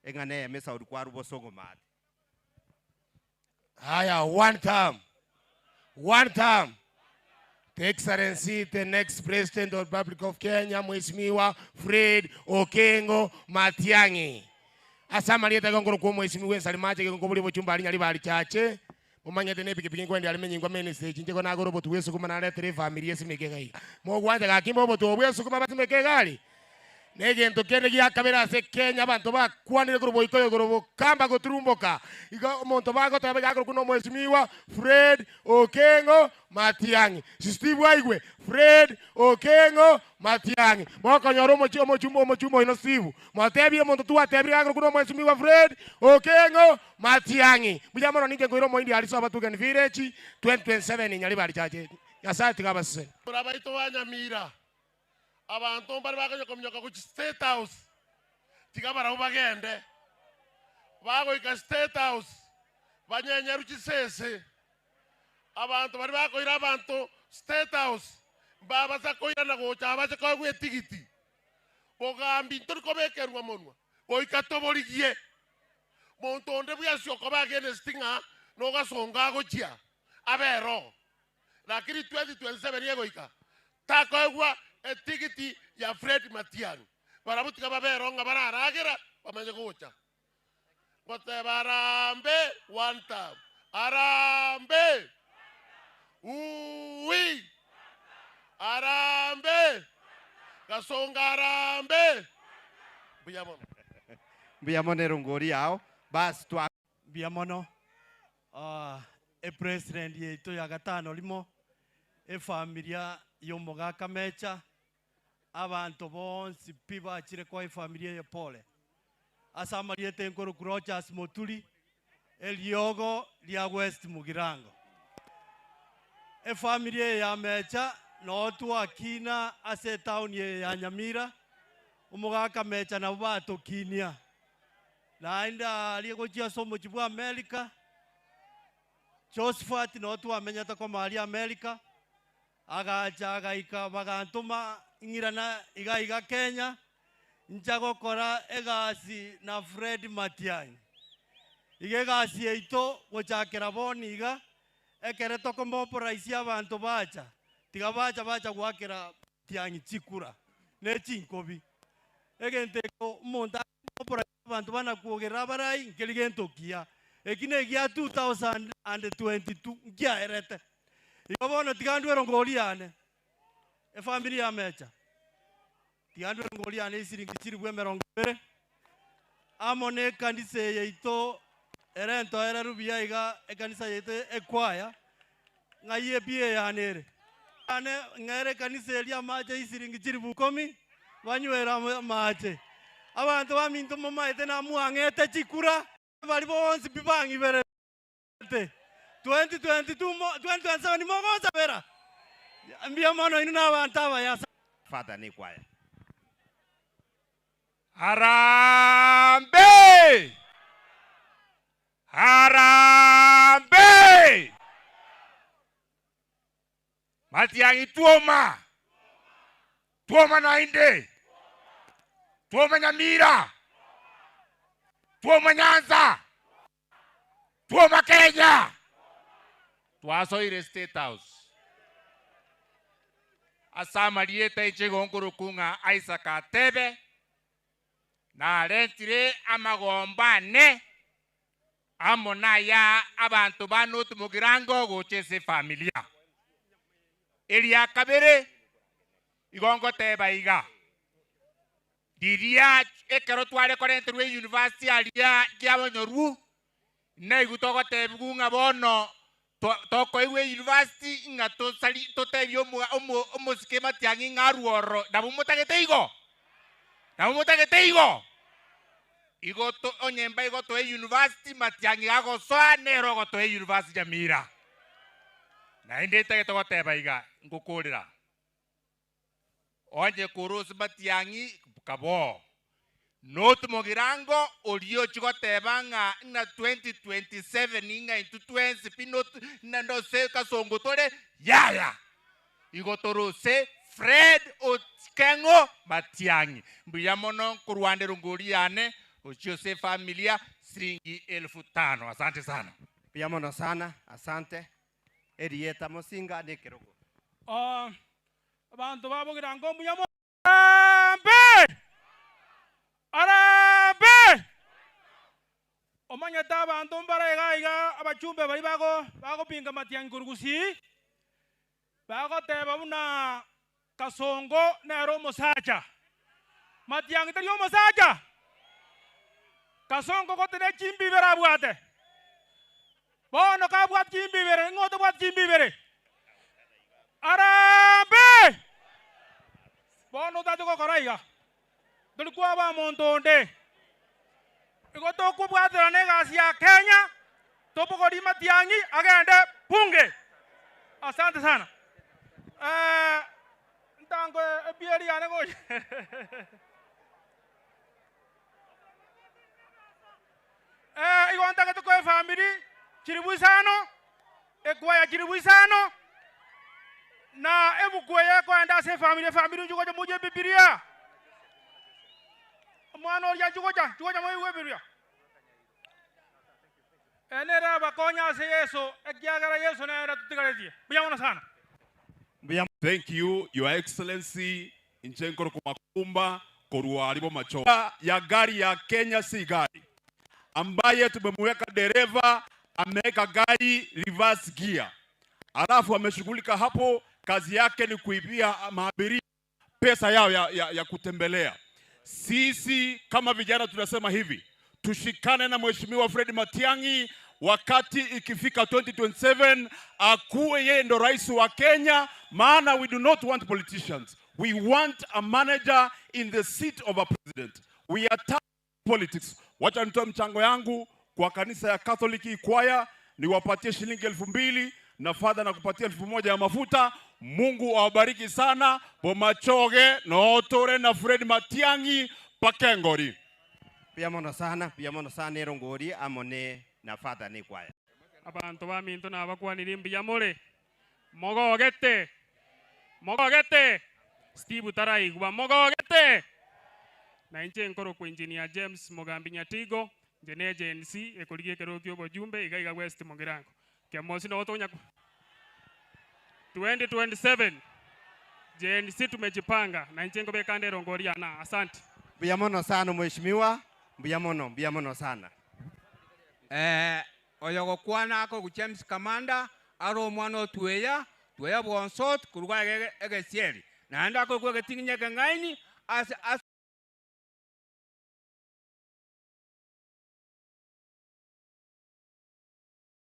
Eng'ana eyemo esauri kwarwa bosongo maate. Haya, one term. One term. The Excellency, the next President of the Republic of Kenya, Mheshimiwa Fred Okengo Matiang'i. Ase amarieta igo nkorokwa Omwesimigwa Ensari Mache igo nkoboria obochumba aria Nyaribari Chache, momanyete na epikipiki nkwendia are menyingwa ministry echi inche igo nagora obotu bwa esukuma naretere efamiri esimeke iga iga. Mogwancha gaki mbe obotu obo bwa esukuma basimeke iga aria? Na egento kende gia kabere ase Kenya abanto bakwanire korwa boikoyo igoro bokamba goturumboka. Igo omonto bagoteba iga akorokwa nomwesimigwa Fred Okengo Matiang'i. Steve aigwe Fred Okengo Matiang'i. Mokonyora omochi omochumba omochumba oino Steve. Motebie omonto twatebire iga akorokwa nomwesimigwa Fred Okengo Matiang'i. Mbuya mono ninche nkoira omoindi aria sobo Tugen Village 2027 Nyaribari Church. Nyasaye tiga abasesenie. Buna baito ba Nyamira, Abanto mbare bakonya kominyoka gochia State House, tiga barabwo bagende. Bagoika State House, banyenyerwe chisese. Abanto baria bakoira abanto State House, mbabasa koirana gocha abache koegwa etigiti. Bogambi ntori kobekerwa monwa, goika toborigie. Monto onde bwensi okoba against ng'a nogasongo agochia, abe ero. Lakini 2027 egoika, takoegwa etigiti ya Fred Matiang'i. Barabwo tiga babe ero ng'a bararagera bamanye gocha. Ngoteba Harambee one term. Harambee! Uuwi! Harambee! Gasongo harambee! Mbuya mono. Mbuya mono erongori yao. Bas twa. Mbuya mono. Epresident yaito ya gatano rimo, efamilia y'omogaka Mecha, abanto bonsi pi bachire koa efamilia eye pole. Ase amarieta enkorokwa Rogers Moturi, eriogo ria West Mugirango. Efamilia eye ya Mecha noo twakina ase etown eye ya Nyamira, omogaka Mecha nabo batokinia. Naende aaria gochia ase omochie bw'Amerika, Josephat noo twamenyete koma aria Amerika, agacha agaika bagantoma ng'irana iga iga Kenya, ncha gokora egasi na Fred Matiang'i. Iga egasi yaito gochakera bono iga, ekere tokomoporaisia abanto bacha, tiga bacha bacha goakera Matiang'i chikura ne chinkobi. Egento ekio omonto Abanto banakwogerera abarai nkeri gento kiya. Eki negia 2022 nkiaerete. Igo bono tiga ndwe erongori yane, efamiri ya Mecha, tiga ndwe erongori yane esiringi chilifu emerongo ebere, amo na ekanisa eye yaito ere entoereru buya iga, ekanisa yaito ekwaya, ng'ai epia eyane ere. Yane ng'ere ekanisa eria amache isiringi chilifu ikomi, banywere amache. Abanto baminto momaete namwang'ete chikura, baria bonsi pi bang'iberete. 2022 mo 2027 mogonsabera? Mbuya mono inwe na abanto abaya. Father nekwaya. Harambee! Harambee! Matiang'i twoma! Twoma naende! Twoma Nyamira! Twoma Nyanza! Twoma Kenya! Twasoire State House. Ase amarieta inche igo nkorokwa ng'a Isaac Atebe, Narentire amagombo ane amo naya abanto ba North Mugirango gocha ase efamilia. Eria kabere, igo ngoteba iga, riria ekero tware korenterwa eyunivasiti aria Kiabonyoru, naigwe togotebigwa ng'a bono tokoigwa eyunivasiti ng'a tosari totebie omosike Matiang'i ng'a arwe ororo, nabo motagete igo? Nabo motagete igo? Igo to onye mbaigotoa eyunivasiti Matiang'i agosoa nere ogotoa eyunivasiti Nyamira. Naende ntagete goteba iga, ngokorera, onye korwa ase Matiang'i kaboo, Not Mogirango oria ochia goteba ng'a ng'a 2027 ng'a intwe twensi pi not naende ase kasongo tore, yaya! Igo torose Fred Otikengo Matiang'i. Mbuya mono nkorwanera ngori yane. Gochia ase efamilia siringi elfu tano. Asante sana. Mbuya mono sana, asante. Erieta Mosinga na ekerogo. Oh, abanto babogira ngo mbuya mono. Arambe! Arambe! Omanyete abanto mbare iga iga abachumbe baria bago bagopinga Matiang'i korwa Gusii, bagoteba buna Kasongo nere omosacha. Matiang'i tari omosacha? Kasongo gote ne chimbi ibere abwate. Bono kabwate chimbi ibere, ng'o otabwati chimbi ibere? Arambe! Bono otache gokora iga, tori kwaba omonto onde. Igo tokobwaterana egasi ya Kenya, tobogorie Matiang'i agende bunge. Asante sana. Eh, ntango ebieri yane gocha. Eh, igo ntagete koa efamiri chilifu isano, ekwaya chilifu isano, na ebuku eye ekoenda ase efamiri, efamiri inchuo gocha moche ebibilia. Omwana oria inchuo gocha, inchuo gocha moigwe ebibilia. Eye nere abakonye ase Yeso, ekiagera Yeso nere totigaretie. Mbuya mono sana. Mbuya. Thank you your excellency inche nkorokwa Makumba korwa aria Bomachoge ya gari ya Kenya si gari ambaye tumemweka dereva ameweka gari reverse gear alafu ameshughulika hapo kazi yake ni kuibia maabiria pesa yao ya, ya, ya kutembelea. Sisi kama vijana tunasema hivi, tushikane na Mheshimiwa Fred Matiang'i wakati ikifika 2027 akuwe yeye ndo rais wa Kenya, maana we do not want politicians. We want a manager in the seat of a president. We are tired of politics. Wacha nitoe mchango yangu kwa kanisa ya Catholic Choir, niwapatie shilingi 2000 na father na kupatia 1000 ya mafuta. Mungu awabariki sana. Bomachoge notore na Fred Matiang'i Pakengori. Mbuya mono sana, mbuya mono sana erongori amo ne na father ne choir. Abanto baminto nabakwanire mbuya more, mogogete, mogogete, Steve taraigwa, mogogete. Na inche nkorokwa Engineer James Mogambi Nyatigo, inche ne agency ekorigia ekerogo kia obojumbe iga iga West Mugirango. Kemosi nogo tokonya 2027 Gen Z tumejipanga, na inche nkobeka ande erongori yane aa. Asante. Mbuya mono sana mheshimiwa, mbuya mono, mbuya mono sana. Eh, oyogokwana akorokwa James Kamanda, are omwana o Tweya, Tweya bwonsot, korwa ege egesieri. Naende akorokwa egeting'inyi ekeng'aini ase ase.